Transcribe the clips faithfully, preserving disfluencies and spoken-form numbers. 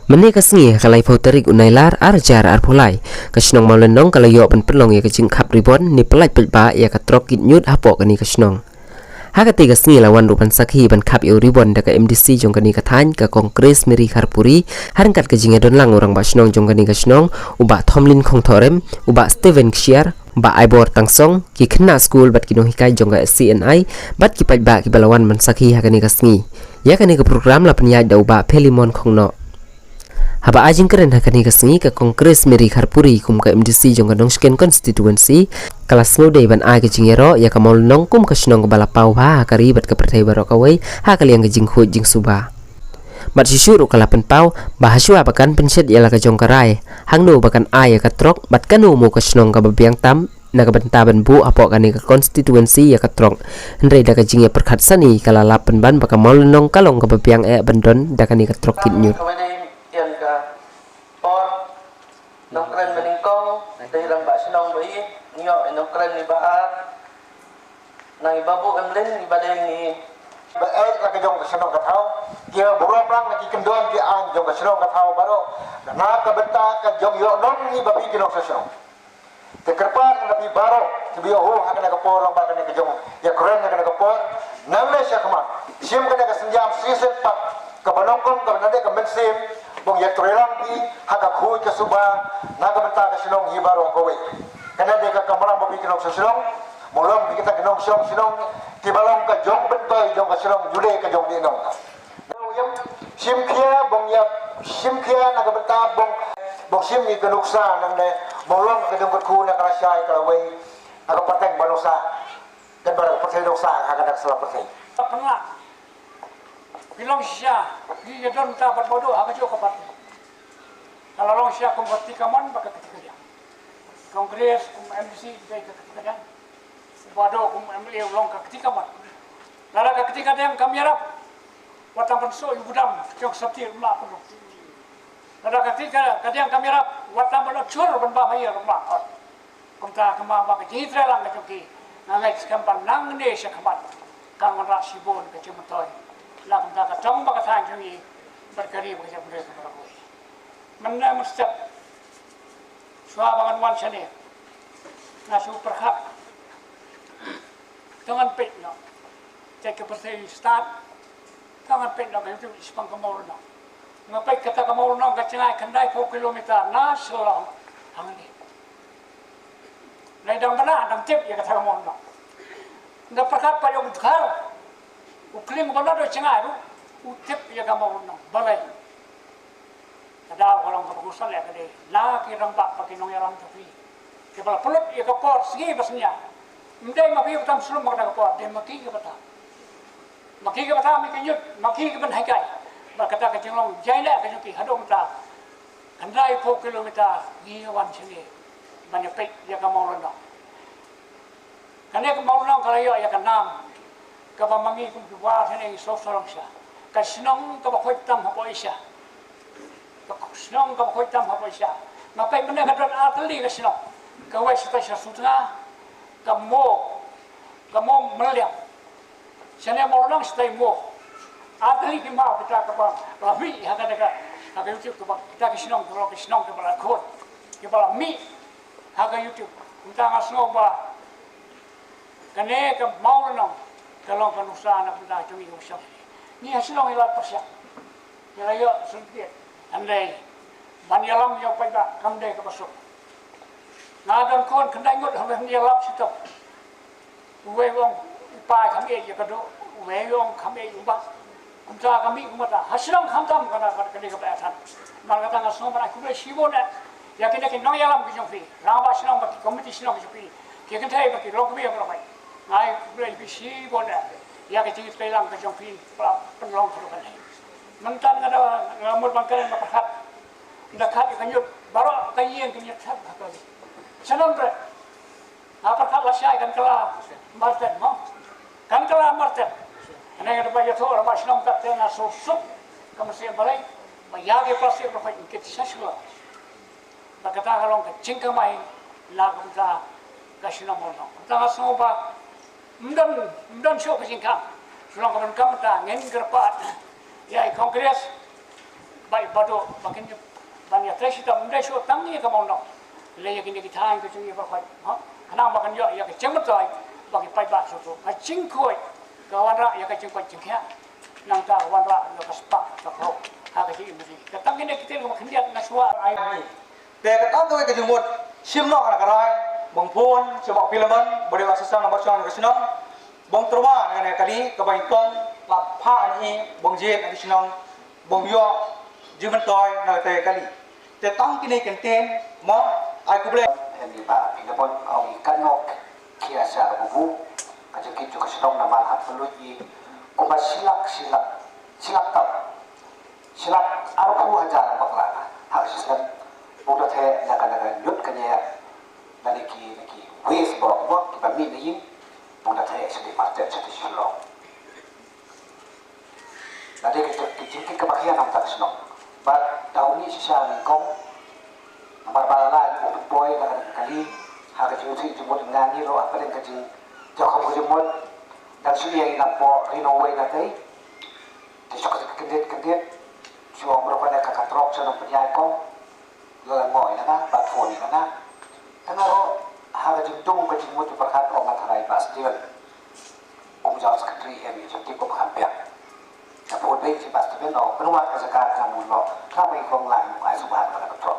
Mynne ka sngi ha ka laiphew tarik u Nailar ar hajar arphew lai, ka shnong Mawlynnong ka la ïoh ban pynlong ïa ka jingkhap ribon ne pyllait paidbah ïa ka trok kit ñiut hapoh kane ka shnong. Ha katei ka sngi la wan ruh ban sakhi ban khap ïa u ribon da ka M D C jong kane ka thaiñ, ka Kong Grace Mary Kharpuri, ha ryngkat ka jingïadon lang u rangbah shnong jong kane ka shnong, u Bah Thomlin Khongthohrem, u Bah Steven Kshiar, Bah Aibor Tangsong, ki khynnah skul bad ki nonghikai jong ka S C N I, bad ki paidbah kiba la wan ban sakhi ha kane ka sngi. Ïa kane ka program la pynïaid da u Bah Philemon Khongnoh. Haba ai jingkren ha kane ka sngi, ka Kong Grace Mary Kharpuri kum ka M D C jong ka Nongshken Constituency, ka la sngewdei ban ai ka jingïaroh ïa ka Mawlynnong kum ka shnong kaba la paw bha ha ka ri bad ka pyrthei baroh kawei ha ka liang ka jingkhuid jingsuba. Bad shisha ruh ka la pynpaw ba hashwa ba kan pynshet ïa la ka jong ka rai, hangno ba kan ai ïa ka trok bad kano mo ka shnong kaba biang tam na ka bynta ban buh hapoh kane ka constituency ïa ka trok. Hynrei da ka jingïapyrkhat sani ka la lap pynban ba ka Mawlynnong ka long kaba biang eh ban don da kane ka trok kit ñiut. Kawei dei ïa ka por nongkren ba nyngkong, dei rangbah shnong ba ïeit, ngi ïoh nongkren ba ar, na ngi ba buh em lin ngi ba dei ngi ba eh la ka jong ka shnong ka thaw, ki burom lang na ki kyndon ki aiñ jong ka shnong ka thaw baroh, na ka bynta ka jong ïoh nong ngi ba phi ki nongshong shnong. Te kyrpad na phi baroh kiba ïoh ha kane ka por, rangbah kane ka jong ïa kren ha kane ka por, nangne sha khmat, shim kane ka synjam shisien pat kaba nyngkong kaba na dei ka mynsiem ba ïa trei lang phi ha ka khuid ka suba na ka bynta ka shnong hi baroh kawei. Kane dei ka kamram ba phi ki nongshong shnong, mo long phi kita ki nongshong shnong kiba long ka jong bynta jong ka shnong, ju dei ka jong dei nong. Shim khia bong ïa, shim khia na ka bynta bong, bong shim ïa ka nuksa nangne, bong long ka jong ka khu na ka lashai ka lawei, na ka pateng ba nuksa, kan ba ka pateng nuksa ha ka dak sala pateng. Pynlong shisha, ngi ïa don ta bad bodo ha ka jong ka party. Ka la long shisha kum ka kti kamon bad ka kti kadiang. Congress kum M D C dei ka kti kadiang. Ba do kum M L A u long ka kti kamon. Lada ka kti kadiang kam ïarap, wat tang ban soh ïa u budam jong ka sopti, ym lah pynrung. Lada ka kti kadiang kam ïarap, wat tang ban chur ban ba ha ïa, ym lah. Kumta ka ma ba ka jingïatreilang ka jong ki, nga ngeit skhem ba nangne sha khmat kan wanrah shibun ka jingmyntoi na ka bynta ka tong bad ka thaiñ jong ngi bad ka ri bad ka jaitbynriew ka baroh kawei. Mynne mynstep shuwa ba ngan wan shane, nga shu pyrkhat, to ngan peit noh ïa ka pyrthei stad, to ngan peit noh ka YouTube shaphang ka Mawlynnong. Nga peit kata ka Mawlynnong ka jngai khyndai phew kilometer na Shillong hangne. Nga dang bna dang tip ïa kata ka Mawlynnong. Nga pyrkhat pat ïa u dkhar, u kling ba la dei jngai ruh u tip ïa ka Mawlynnong. Balei? Ka daw ka long kaba khuslai ka dei na ki rangbah bad ki nongïalam jong phi kiba la pynlut ïa ka por sngi bad synñia. Ym dei ma phi ba tam slem bad ka por, dei ma ki kiba tam. Ma ki kiba tam ïa ka ñiut, ma ki kiban hikai. Bad kata ka jinglong jaiñleh ka jong ki haduh mynta khyndai phew kilometer ngi wan shane ban ïa peit ïa ka Mawlynnong. Kane ka Mawlynnong ka la ïoh ïa ka nam kaba ma ngi kum ki War hangne ngi sngewsarong shisha. Ka shnong kaba khuid tam hapoh Asia. Ka shnong kaba khuid tam hapoh Asia. Nga peit mynne ka don ar tylli ka shnong. Kawei shatai sha Sutnga, ka Mo, ka Mo Mawlynnong. Shane Mawlynnong shatai Mo. Ar tylli ki maw kita kaba la mih ha kane ka, ha ka YouTube kaba kita ki shnong, kaba ki shnong kaba la khun, kiba la mih ha ka YouTube. Kumta nga sngew ba kane ka Mawlynnong ka long ka nuksa na ka bynta jong ngi ki nongshong shnong. Ngi ha shnong ngi la pyrshang, ngi la ïoh certificate, hynrei ban ïalam ïa u paidbah kam dei kaba suk. Nga don khun khyndai ngut, hynrei ban ïalam shitom. Uwei u ong i pa kam ïeit ïa ka doh, uwei u ong kam ïeit u bah. Kumta ka mih kumta ha shnong khamtam ka dei kaba ïathan. Namar kata nga sngew ban ai khublei shibun eh ïa kine ki nongïalam ki jong phi, rangbah shnong bad ki komiti shnong ki jong phi, ki kynthei bad ki longkmie baroh. Nga ai khublei ïa phi shibun eh ïa ka jingïatreilang ka jong phi ba la pynlong haduh kane. Mynta nga da, nga mut ban kren ba pyrkhat, da khat ïa ka ñiut baroh ka ïing ka ñiut thep ha ka ri. Shanong re Nga pyrkhat lashai kan kylla marten mo. Kan kylla marten. Hangne nga dei ba ïathuh rangbah shnong, kat te nga sngewsuk ka mynsiem balei ba ïa ki plastik ruh kit sha shlur. Ba kata ka long ka jingkamai na ka bynta ka shnong Mawlynnong. Kata nga sngew ba ym don, ym don shuh ka jingkhang. Shu long ka donkam, kata ngin kyrpad ïa i Congress Ba i ba do ba kin ban ïa trei shitom, ym dei shuh tang ïa ka Mawlynnong. Lei ïa kine ki thaiñ ka jong ngi baroh khoit, ha? Khnang ba kan ïoh ïa ka jingmyntoi ba ki paidbah shuh shuh. Ha jingkhuid ka wanrah ïa ka jingkoit jingkhiah. Nangta ka wanrah ïa ka spah ka khraw ha ka jingim. Ka tang kine ki teng ba khyndiat nga shuwa ai. Te ka tang kawei ka jingmut shim noh na ka rai, bang phone sha bak Philemon, ba dei ba sasang na bak shnong na ka shnong, bang tyrwa na ka kali kaba nyngkong, la phah na i bang jied na ka shnong, bang ïoh jingmyntoi na ka kali. Te tang kine kyntien mo, ai khublei. Em i bah Philemon ong i katno khia sha ka bubu ka jingkit jong ka shnong namar hap pynlut i kumba shilak shilak shilak tam. Shilak arphew hajar bakla ha ka shisnem. Bun da theh na ka na ka ñiut ka ñier na ki na ki waste ba mo kiba mih na ïing. Bun da theh sha ki market sha ki Shillong. Na dei ka jingkit kaba khia na ka shnong. Bad da u mih shisha nyngkong. Namar ba la la ïa u pynpoi na ka kali ha ka jingthih jingmut nga ngi ruh ha pdeng ka jingjakhong ka jingmut. Dang shu ïa ïa na pdeng ri nongwei na tei. Te shu kyndit kyndit shu ong ruh ba ka ka trok sha nong pynïaid kong. La la ngoi na na ba phone na na. Tang ruh ha ka jingdum ka jingmut jingpyrkhat ong nga tharai ba Steven. Kum jong secretary em ïa jingtip kum kham biang. Ka phone bei shi ba Steven ong pynwad ka jaka ka mun lo. Ka bai kong lai ai suba ka ka trok.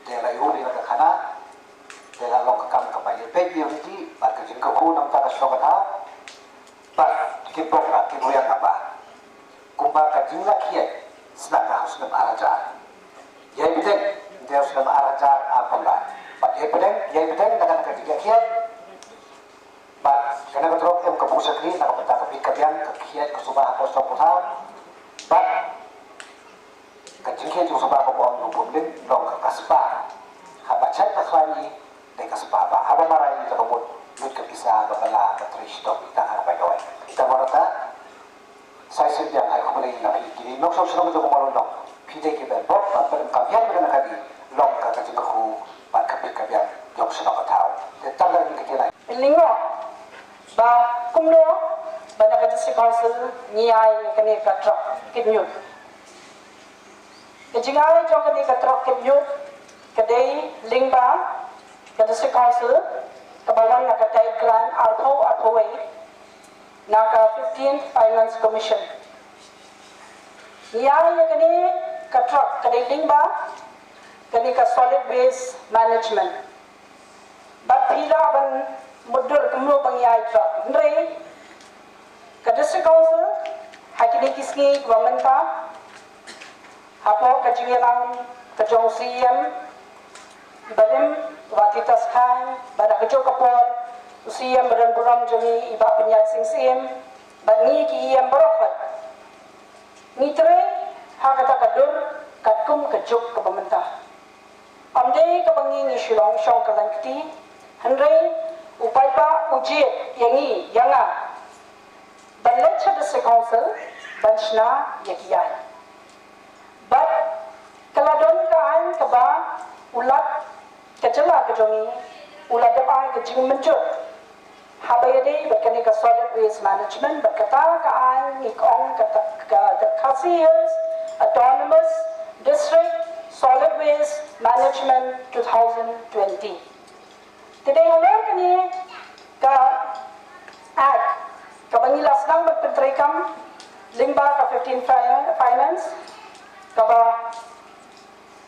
Te la ïoh ïa ka khana. Te la long ka kam kaba ïa peit ïa riti bad ka jingkyrkhu nangta ka shnong ka thaw. Bad ki bok bad ki ruyang kaba kumba ka jingla khiai sdang ka ha u snem ar hajar. Ïa pdeng ïa u snem ar hajar ar pula. Bad ïa pdeng ïa pdeng na ka jingla khiai. Bad kane ka trok em ka bun shakri na ka bynta ka bit ka biang ka khiai ka suba ha ka shnong ka thaw. Bad ka jingkhia jong u spa ka bom ka bom lim dong ka ka spa. Haba chait ka khlaiñ i dei ka spa ba haba marai i ka mut lut ka pisa ba ka la ka trei shitom i ta ha ka bai doi. Ita marata sai sin biang ai khumlei na phi kini nok song song jong ka Mawlynnong. Phi dei ki ben bok ba ben kam hian ben ka di long ka ka jingkhu ba ka pit ka biang jong shnong ka thaw. Te tang da ni ka kilai. Lyngngoh ba kumno ba na ka District Council ngi ai kane ka truck kit ñiut. Ka jingai jong kane ka truck kit ñiut ka dei lyngba ka District Council kaba wan na ka tight grant arphew arphew wei na ka fifteenth Finance Commission. Ngi ai ïa kane ka truck ka dei lyngba kane ka solid waste management. Bad phi lah ban mutdur kumno ba ngi ai truck. Hynrei ka District Council ha kine ki sngi kiba mynta hapoh ka jingïalang ka jong u C E M i ba lim, u Bah Titus Chyne, bad ha kajuh ka por u C E M ba don burom jong ngi i Bah Pynïaid Sing Syiem, bad ngi ki E M baroh khoit ngi trei ha kata ka dur katkum ka juk kaba mynta. Ym dei kaba ngi ngi shu long shong kyllaiñ kti, hynrei u paidbah u jied ïa ngi ïa nga ban leit sha District Council ban shna ïa ki aiñ. Bad ka la don ka aiñ kaba u Lat ka jylla ka jong ngi u la dep ai ka jingmynjur haba ïadei bad kane ka solid waste management, bad kata ka aiñ ngi ong kata ka The Khasi Hills Autonomous District Solid Waste Management two thousand twenty. Te dei halor kane ka act kaba ngi la sdang ban pyntreikam lyngba ka fifteen fi-, finance kaba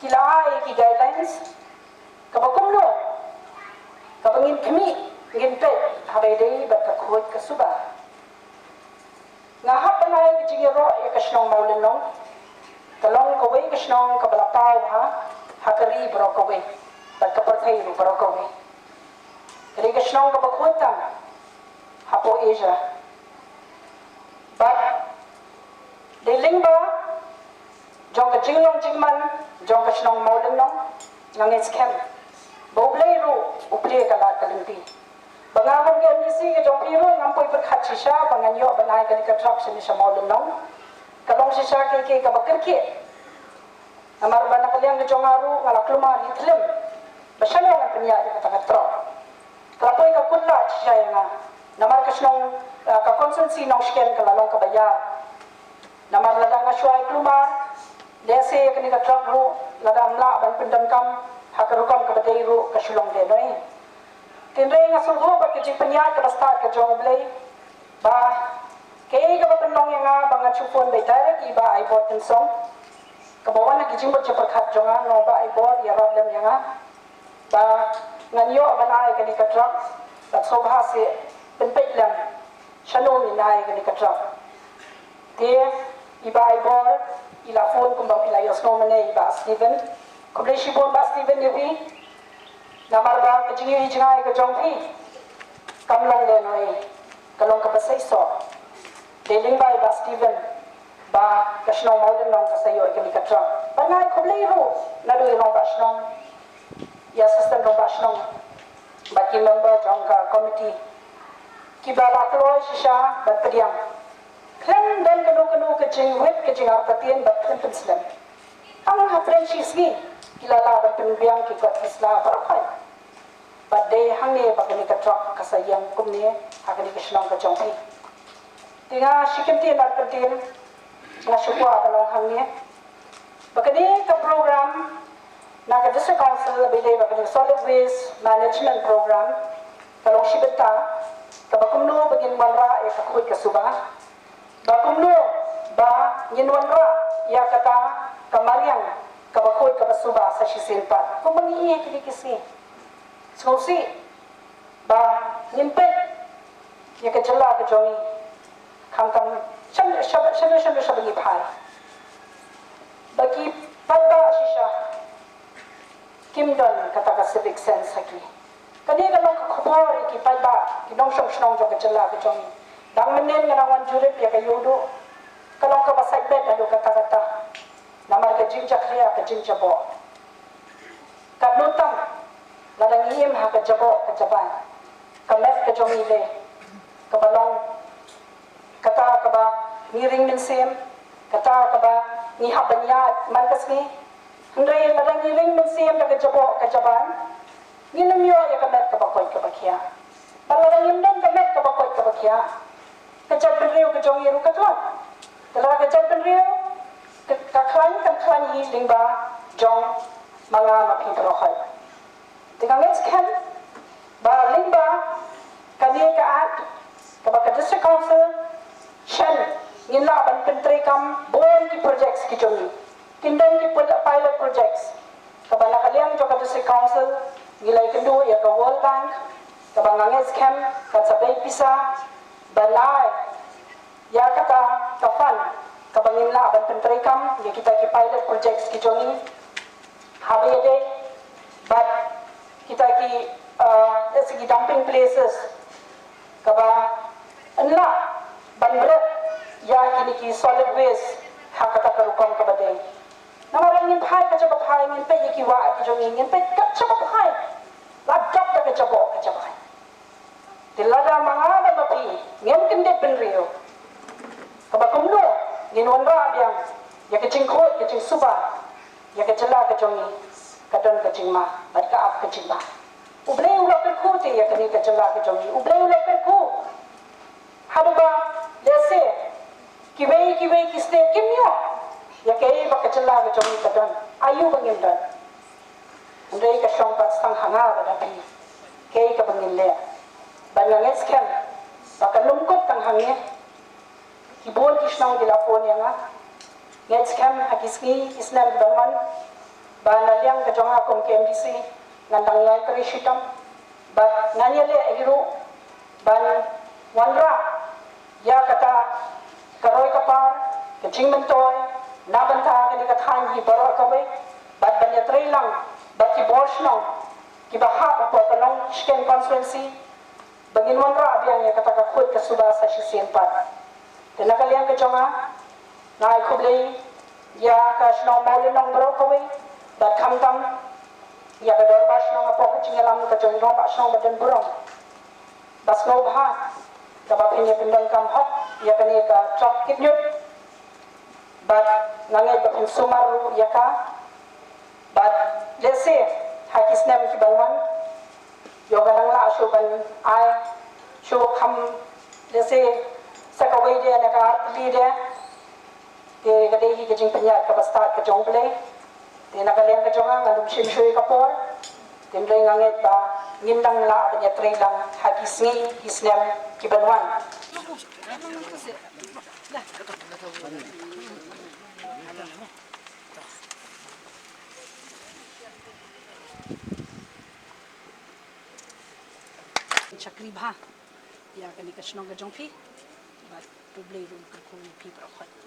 ki la ai ki guidelines kaba kumno kaba ngin khmih ngin peit haba ïadei bad ka khuid ka suba. Nga hap ban ai ka jingïaroh ïa ka shnong Mawlynnong. Ka long kawei ka shnong kaba la paw ha, ha ka ri baroh kawei bad ka pyrthei ruh baroh kawei. Ka dei ka shnong kaba khuid tam hapoh Asia. Bad dei lyngba jong ka jinglong jingman jong ka shnong Mawlynnong, nga ngeit skhem ba U Blei ruh u plie ka lad ka lynti. Ba nga kum ka M D C ka jong phi ruh ngam poi pyrkhat shisha ba ngan ïoh ban ai kane ka truck shane sha Mawlynnong. Ka long shisha ka, ka, kaba kyrkieh. Namar ba na ka liang ka jong nga ruh nga la kulmar ïa ki thlim ba shano ngan pynïaid ïa kata ka truck. Ka la poi ka kut lad shisha ïa nga. Namar ka shnong, ah, ka constituency Nongshken ka la long kaba ïar. Namar lada nga shu ai kulmar Lehse ïa kane ka truck ruh lada ym lah ban pyndonkam ha ka rukom kaba dei ruh ka shu long dei noh. Hynrei nga sngewthuh ba ka jingpynïaid kaba stad ka jong U Blei ba kaei kaba pynlong ïa nga ba ngan shu phone beit direct ïa i Bah Aibor Tynsong kaba wan ha ki jingmut jingpyrkhat jong nga, nga ong Bah Aibor ïarap lem ïa nga ba ngan ïoh ban ai kane ka truck, bad sngewbha seh pynpeit lem shano ngin ai kane ka truck. Te i Bah Aibor i la phone kumba phi la ïohsngew mynne, i Bah Steven. Khublei shibun Bah Steven ïa phi. Namar ba ka jingïohi jngai ka jong phi kam long dei noh ei, ka long kaba seisoh. Dei lyngba i Bah Steven ba ka shnong Mawlynnong ka sa ïoh ïa kane ka truck. Bad nga ai khublei ruh naduh i Rangbah Shnong, i Assistant Rangbah Shnong bad ki member jong ka committee kiba la kloi shisha bad pdiang. Khlem don kano kano ka jingwit ka jingartatien bad khlem pynslem. Tang hapdeng shi sngi ki la lah ban pynbiang ki kot ki sla baroh khoit. Bad dei hangne ba kane ka truck ka sa ïeng kumne ha kane ka shnong ka jong phi. Te nga shi kyntien ar kyntien nga shu kwah ban ong hangne ba kane ka program na ka District Council ba dei ba kane ka Solid Waste Management Program ka long shi bynta kaba kumno ba ngin wanrah ïa ka khuid ka suba, ba kumno ba ngin wanrah ïa kata ka mariang kaba khuid kaba suba sa shisien pat. Kumba ngi ïohi kine ki sngi, sngewsih ba ngin peit ïa ka jylla ka jong ngi, khamtam sha sha sha sha sha ba ngi phai ba ki paidbah shisha kim don kata ka civic sense ha ki. Kane ka long ka khubor ïa ki paidbah, ki nongshong shnong jong ka jylla ka jong ngi. Dang mynnin nga dang wan jurip ïa ka Ïewduh, ka long kaba sait beit haduh katta katta. Namar ka jingjakhlia, ka jingjaboh. Katno tam lada ngi im ha ka jaboh ka jabai, ka met ka jong ngi lei kaba long kata kaba ngi ring mynsiem, kata kaba ngi hap ban ïaid man ka sngi. Hynrei lada ngi ring mynsiem da ka jaboh ka jabai, ngin ym ïoh ïa ka met kaba koit kaba khiah. Bad lada ngim don ka met kaba koit kaba khiah, ka jaitbynriew ka jong ngi ruh ka tlot. Te lada ka jaitbynriew ka, ka khlaiñ, kan khlaiñ hi lyngba jong ma nga ma phi baroh khoit. Te nga ngeit skhem ba lyngba kane ka act kaba ka District Council shen, ngin lah ban pyntreikam bun ki projects ki jong ngi. Kin don ki pil-, pilot projects kaba na ka liang jong ka District Council ngi la ïakynduh ïa ka World Bank, kaba nga ngeit skhem kan sa bei pisa ban ai ïa kata ka fund kaba ngin lah ban pyntreikam ïa kita ki pilot projects ki jong ngi. Haba ïadei bad kita ki, uh, ki dumping places kaba yn lah ban bret ïa kine ki solid waste ha kata ka rukom kaba dei. Namar ngin phai ka jaba phai, ngin peit ïa ki wah ki jong ngi, ngin peit ka jaba phai. La dap da ka jaboh ka jabai. Te lada ma nga bad ma phi ngim kyndit bynriew, kaba kumno ngin wanrah biang ïa ka jingkhuid ka jingsuba ïa ka jylla ka jong ngi? Ka don ka jingma bad ka ap ka jingma. U Blei u la kyrkhu te ïa kane ka jylla ka jong ngi, U Blei u la kyrkhu. Haduh ba lehse kiwei kiwei ki state kim ïoh ïa kaei ba ka jylla ka jong ngi ka don. Aïu ba ngim don? Hynrei ka shong pat tang ha nga bad ha phi kaei kaba ngin leh. Bad nga ngeit skhem ba kan ym kut tang hangne. Ki bun ki shnong ki la phone ïa nga. Ngeit skhem ha ki sngi ki snem ki ban wan ba na liang ka jong nga kum ka M D C ngan dang ïai trei shitom. Bad ngan ïaleh hi ruh ban wanrah ïa kata ka roi ka par, ka jingmyntoi na bynta kane ka thaiñ hi baroh kawei, bad ban ïatrei lang bad ki bor shnong kiba hap hapoh ka Nongshken constituency, ba ngin wanrah biang ïa kata ka khuid ka suba sa shisien pat. Te na ka liang ka jong nga, nga ai khublei ïa ka shnong Mawlynnong baroh kawei, bad khamtam ïa ka dorbar shnong hapoh ka jingïalam ka jong i rangbah shnong ba don burom. Ba sngewbha kaba phin ïa pyndonkam hok ïa kane ka truck kit ñiut. Bad nga ngeit ba phin sumar ruh ïa ka. Bad lehse ha ki snem ki ban wan, ïoh ka nang lah shuh ban ai shuh kham, lehse sa kawei de ne ka ar tylli de. Te ka dei hi ka jingpynïaid kaba stad ka jong U Blei. Te na ka liang ka jong nga, ngan ym shim shuh ïa ka por. Te hynrei nga ngeit ba ngin dang lah ban ïatrei lang ha ki sngi ki snem ki ban wan. Shakri bha ïa kane ka shnong ka jong phi. Bad U Blei un kyrkhu ïa phi baroh.